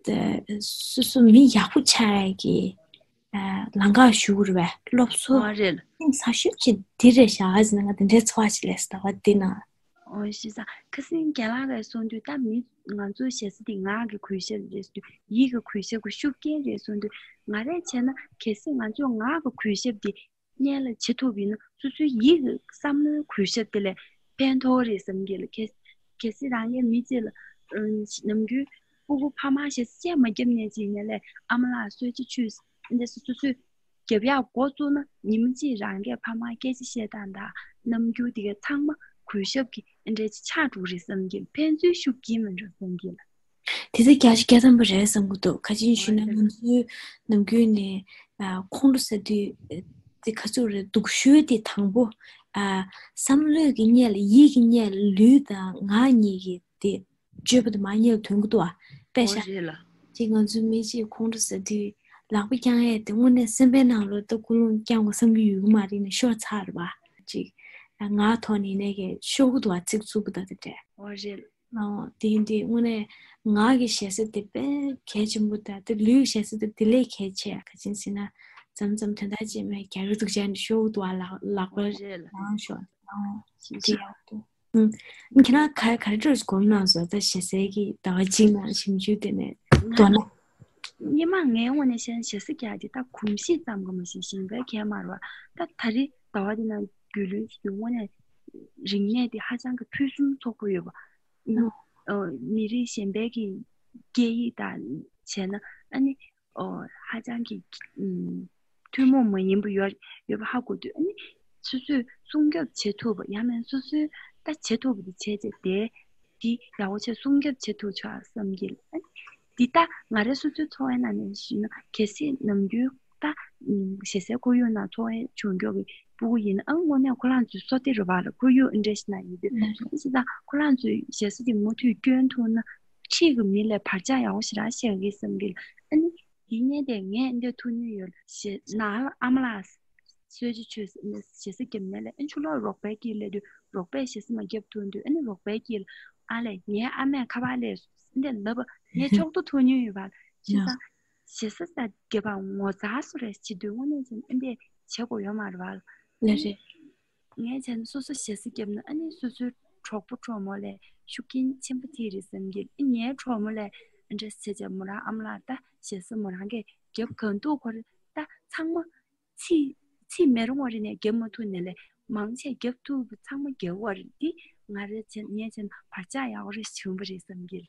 ད་སོ་སོ་མི་ཡག་པོ་ཆགས་ཡ་གི་ཨ་ལམ་ཁ་ཞུགས་རེད་པས། སློབ་གསོ་ཨ་རེད། ཤིན་ཏུ་ཤུགས་ཆེ་འདི་རེད་བཞག་ཟེར་ན་ང་དེ་འདྲའི་ཚོར་བ་ཞིག་སླེབས་སོང་། ཟླ་བ་འདི་ནང་། ཨོ་ཤི་ས། ཁ་སང་རྒན་ལགས་ཀྱིས་གསུངས་དུས་ད་མི་ང་ཚོ་ཞེ་ས་དེ་ངག་གི་གུས་ཞབས་རེད་ཟེར་དུས་ཡིད་ཀྱི་གུས་ཞབས་ཀྱི་ཤུགས་རྐྱེན་རེད་གསུངས་དུས་ང་རས་བྱས་ན་གལ་སྲིད་ང་ཚོ་ངག་གི་གུས་ཞབས་དེ་སྔོན་ལ་བྱེད་ཐུབ་ཡིན་ན་སོ་སོའི་ཡིད་ཀྱི་བསམ་བློའི་གུས་ཞབས་དེ་ལས་ཕན་ཐོགས་རེད་བསམ་གྱི་ལ། གལ་གལ་སྲིད་རང་གིས་མི་གཅིག་ལ་ཨ་ནམ་རྒྱུན་སྤུ་གུ་ཕ་མ་ཞེ་ས་བཅས་མ་བརྒྱབ་ནས་ཅིག་ཡིན་ན་ལས་ཨ་མ་ལགས་གསོལ་ཇ་མཆོད་འདི་སོ་སོས་རྒྱབ་ཡག་འགོ་བཙུགས་ན་ཉིན་མ་གཅིག་རང་གིས་ཕ་མ་སྐད་ཆ་བཤད་སྟངས་དང་རྣམ་འགྱུར་དེ་གའི་ཚང་མ་གུས་ཞབས་ཀྱི་ཨེ་འདྲས་ཅིག་ཆགས་འགྲོ་རེད་བསམ་གྱི། ཕན་ཚུན་ཤུགས་རྐྱེན་མི་འགྲོ་བསམ་གྱི་ལ། དེ་ཚོ་རྒྱ་ཆེ་རྒྱ་ཐམ་པ་རེད་བསམ་གྱི་འདུག། ག་ཅིན་ཞུས་ན་ང་ཚོའི་ནམ་རྒྱུན་ནས་ཨ་ཁོང་ཁྲོ་ཟ་དུས་ཨ་དེ་ག་ཚོད་རེད། སྡུག་ཤོས་དེ་དང་པོ་ཨ་བསམ་བློའི་གི་སྔོན་ལ་ཡིད་ཀྱི་སྔོན་ལ་ལུས་དང་ངག་གཉིས་ཀྱི་དེ་སྤྱོད་པ་དེ་མར་སྔོན་ལ་ཐོན་གྱི་འདུག་ཨ། དཔེ་ཨོ་བཞག་རེད་ལ། ཅིག་ང་ཚོའི་མི་གཅིག་ཁོང་ཁྲོ་ཟ་དུས་ལག་པ་བརྐྱང་ཡས་དེ་དངོས་གནས་སེམས་པའི་ནང་ལོགས་ད་ཀུན་སློང་བརྐྱང་དགོས་བསམ་གྱི་ཡོད་ཀྱི་མ་རེད་ནས་ཤོར་ཚར་བ། ཅིག་ངག་ཐོག་ནས་ནས་ཀྱི་ཤོར་གྱི་འདུག་བ། ཚིག་རྩུབ་པོ་དང་དེ་འདྲས། ཨོ་རེད། ཨོ་དེ་ཡིན་དུས་དངོས་གནས་ངག་གི་ཞེ་ས་དེ་དཔེ་གལ་ཆེན་པོ་དང་དེ་ལུས་ཀྱི་ཞེ་ས་དེ་དེ་ལས་གལ་ཆེ་ཡ། ག་ཅིན་ཟེར་ན་མཚམས་མཚམས་དོན་དག་ཅིག་མེད་རྒྱག་གི་འདུག་བྱས་ནས་ཤོར་གྱི་འདུག་བ། ལག་ལག་པ་ཨོ་རེད་ལ། ལངས་ཤོར། ཨོ་ཞེ་དེ་ས་ཡག་འདུག། ཨུམ། ཁྱེད་རང་ག་ག་རེ་འདྲ་ཞིག་གོ་མྱོང་སོང་། ད་ཞེ་སའི་གི་ཟླ་བ་གཅིག་ནང་ཞིབ་འཇུག་དེ་ནས་མདོར་ན། སྔོན་མ་ངའི་ངོས་ནས་བཤད་ན་ཞེ་ས་རྒྱག་དེ་ད་གོམས་གཤིས་ཙམ་གྱི་མ་གཞི་གཞན་པའི་གང་ཡང་མ་རེད་བ། ད་ད་རེས་ཟླ་བ་འདི་ནང་རྒྱུས་ལོན་བྱེད་དུས་དངོས་གནས་རིག་གནས་དེ་ཧ་ཅང་གི་ཕུན་སུམ་ཚོགས་པོ་ཡོད་པ། ཨ་ཨ་མི་རིགས་གཞན་པའི་གི་སྐད་ཡིག་དང་བྱས་ན་ཨ་ནི་ཨོ་ཧ་ཅང་གི་ཨུམ་ཐུན་མོང་མ་ཡིན་པ་ཡོད་ཡོད་པ་ཧ་གོ་དུས་ཨ་ནི་སོ་སོས་སྲུང་སྐྱོབ་བྱེད་ཐུབ་པ། ཡང་མིན་སོ་སོས་ད་བྱེད་ཐུབ་པ་དེ་བྱས་རྗེས་དེ་དེ་ཡག་པོ་བྱས་སྲུང་སྐྱོབ་བྱེད་ཐུབ་ཆོག་བསམ་གྱི། ཨ་ནི་འདི་ད་ང་རའི་སོ་སོའི་འཚོ་བའི་ནང་ནས་ཞུས་ན་གལ་སྲིད་ནམ་རྒྱུན་ད་ཨུམ་ཞེ་སའི་ཁོར་ཡུག་ནང་འཚོ་བ་བྱུང་མགྱོགས་ཀྱི་སྤུ་གུ་ཡིན་ན་ཨ་དངོས་གནས་ཁོ་རང་ཚོའི་བསོད་བདེ་རེད་བ་ལ། ཁོར་ཡུག་འདྲ་ཞིག་ནང་ཡིན་དུས་ཨ་ནི་ད་ཁོ་རང་ཚོའི་ཞེ་ས་དེ་མུ་མཐུད་སྐྱོན་ཐུབ་ན་ཕྱིའི་གི་མི་ལས་བར་ཆད་ཡག་པོ་ཞེ་དྲག་བཤད་ཀྱི་བསམ་གྱི། ཨ་ནི་དེ་ནས་དེ་ངས་འདི་ཐུགས་མཉེས་ཡོད་ཞེས་ནང་ཨ་མ་ལགས་གསོལ་ཇ་མཆོད་ཞེ་ས་བརྒྱབ་ནས་ལས་ཨ་ཆུ་ལོག་རོགས་པའི་དཀྱིལ་ལས་དུས་རོགས་པས་ཞེ་ས་མ་བརྒྱབ་ཐུབ་དུས་ཨ་ནི་རོགས་པའི་དཀྱིལ་ཨ་ལས་ངའི་ཨ་མས་ཁ་པར་ལས་འདི་ལབ་པ་ངས་ཕྱོགས་བསྡུ་ཐུབ་མྱོང་ཡོད་པ་ཞེ་ས་ཞེ་ས་ས་བརྒྱབ་པ་ངོ་ཚ་སོ་རེད་ཅེས་དུས་དངོས་གནས་ཅན་ཨ་འདི་བྱེད་དགོས་ཡོད་མ་རེད་བ། ལ་རེད། ངས་བྱས་ན་སོ་སོ་ཞེ་ས་བརྒྱབ་ན་ཨ་ནི་སོ་སོའི་གྲོགས་པོ་གྲོགས་མོ་ལས་ཤུགས་རྐྱེན་ཆེན་པོ་དེ་རེད་བསམ་གྱི། ཨ་ངའི་གྲོགས་མོ་ལས་འདྲ་བྱས་བྱས་མོ་རང་ཨ་མ་ལགས་ད་ཞེ་ས་མོ་རང་གིས་རྒྱབ་གང་ཐུབ་ཁོ་རེ་ད་ཚང་མ་ཚིག་ཚིག་མེད་རུང་བ་རེ་ནས་རྒྱབ་མ་ཐུབ་ནས་ལས་མང་ཆེ་རྒྱབ་ཐུབ་ཚང་མ་རྒྱབ་བ་རེད། འདི་ང་རེ་བྱས་ངས་བྱས་ན་བར་ཆད་ཡག་པོ་རེ་བྱུང་བ་རེད་བསམ་གྱི།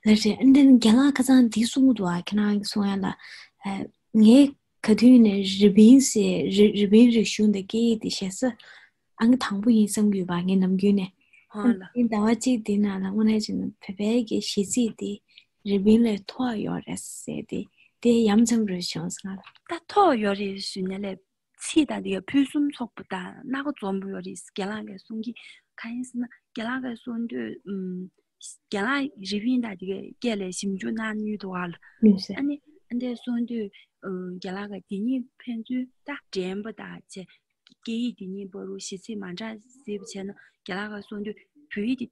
ལགས་རེད། ཨ་འདི་ནི་རྒན་ལགས་ཁ་སང་འདི་གསུང་གི་འདུག་ཨ། ཁྱེད་རང་གིས་གསུང་ཡ་ལ། ཨ་ངའི་ག་དུས་ནས་རི་པིན་ཟེར་རི་རི་པིན་རིག་གཞུང་དང་སྐད་ཡིག་དེ་ཞེ་ས་ཨང་ཀི་དང་པོ་ཡིན་བསམ་གྱི་ཡོད་པ། ངའི་ནམ་རྒྱུན་ནས། ཨ་ཨ་ལ། ནི་ཟླ་བ་གཅིག་འདི་ནང་ལ་དངོས་གནས་བྱས་ན་བོད་པའི་གི་གཞས་ཚིག་དེ་རི་པིན་ལས་མཐོ་བ་ཡོད་རེད་ཟེར་ཏེ་དེ་ཡ་མཚན་རེ་བྱུང་སོང་ང་ལ། ད་མཐོ་བ་ཡོད་རེད་ཞུས་ནས་ལས། ཚིག་དང་དེ་ག་ཕུན་སུམ་ཚོགས་པ་དང་སྣ་ཁ་འཛོམས་པོ་ཡོད་རེད། རྒན་ལགས་ཀྱིས་གསུང་གི་གང་ཡིན་ཟེར་ན་རྒན་ལགས་ཀྱིས་གསུང་དུས་ཨུམ་རྒན་ལགས་རི་པིན་དང་དེ་གའི་སྐད་ལ་ཞིབ་འཇུག་གནང་མྱོང་འདུག་ཨ་ལ། ལགས་སོ། ཨ་ནི་ཨ་འདྲས་གསུང་དུས་ཨུམ་རྒན་ལགས་ཀྱིས་དེ་གཉིས་ཕན་ཚུན་ད་འགྲན་པ་དང་བྱས་སྐད་ཡིག་དེ་གཉིས་བར་དུ་གཞས་ཚིག་མ་འདྲ་ཟེར་བ་བྱས་ན་རྒན་ལགས་ཀྱིས་གསུང་དུས་བོད་ཡིག་དེ་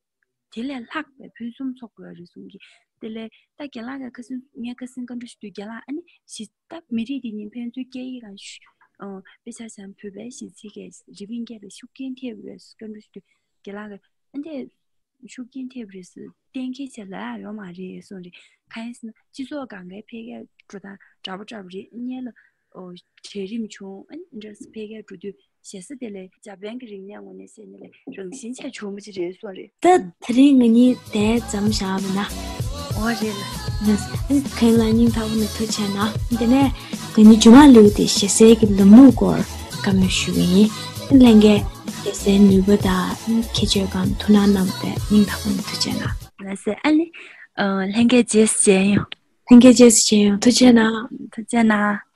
དེ་ལས་ལྷག་པའི་ཕུན་སུམ་ཚོགས་པ་ཡོད་རེད་གསུང་གི། དེ་ལས་ད་རྒན་ལགས་ཀྱིས་ཁ་སང་ངས་ཁ་སང་བཀའ་འདྲི་ཞུ་དུས་རྒན་ལགས་ཨ་ནི་གཞས་ད་མི་རིགས་དེ་གཉིས་ཕན་ཚུན་སྐད་ཡིག་རང་ཞུ་ ཨ་དཔེ་ཆ་ཚང་བོད་པའི་གཞི་རྩའི་གི་རི་པིན་སྐད་ལ་ཤུགས་རྐྱེན་ཐེབས་ཡོད་བཀའ་འདྲི་ཞུ་དུས་རྒན་ལགས་ཀྱིས་ཨ་འདི་ཤུགས་རྐྱེན་ཐེབས་རེད་ཟེར་གཏན་འཁེལ་བྱས་ལ་ཡོད་མ་རེད་གསུངས་རེད། གང་ཡིན་ཟེར་ན་སྤྱི་ཚོགས་སྒང་གའི་འཕེལ་རྒྱས་འགྲོ་སྟངས་འདྲ་པོ་འདྲ་པོ་རེད། སྔོན་ལ་ཨོ་གྲལ་རིམ་བྱུང་ཨ་འདྲ་འཕེལ་རྒྱས་འགྲོ་དུས་ཞེ་ས་དེ་ལས་འཇར་པན་གྱི་རིག་གནས་ངོས་ནས་བཤད་ན་ལས་རང་བཞིན་ཆགས་བྱུང་བ་ཅིག་རེད་གསུངས་རེད། ད་དེ་རིང་ང་གཉིས་དེ་ཙམ་བཞག་པ་ན། ཨོ་རེད་ལ། ལགས་སོ། ཨ་ནི་གང་ལ་སྙིང་ཐག་པ་ནས་ཐུགས་རྗེ་གནང་། དེ་ནས་ང་གཉིས་རྗེས་མ་ལོས་དེ་ཞེ་སའི་གི་ལམ་ལུགས་སྐོར་བཀའ་མོལ་ཞུ་གི་ཡིན། ཨ་ནི་ལྷན་རྒྱས་ཞེ་སའི་ནུས་པ་དང་ཁྱད་ཆོས་སྒང་ཐུགས་སྣང་གནང་བ་དེ་སྙིང་ཐག་པ་ནས་ཐུགས་རྗེ་གནང་། ལགས་སོ། ཨ་ནི་ཨ་ལྷན་རྒྱས་རྗེས་སུ་མཇལ་ཡོང་། ལྷན་རྒྱས་རྗེས་སུ་མཇལ་ཡོང་། ཐུགས་རྗེ་གནང་། ཐུགས་རྗེ་གནང་།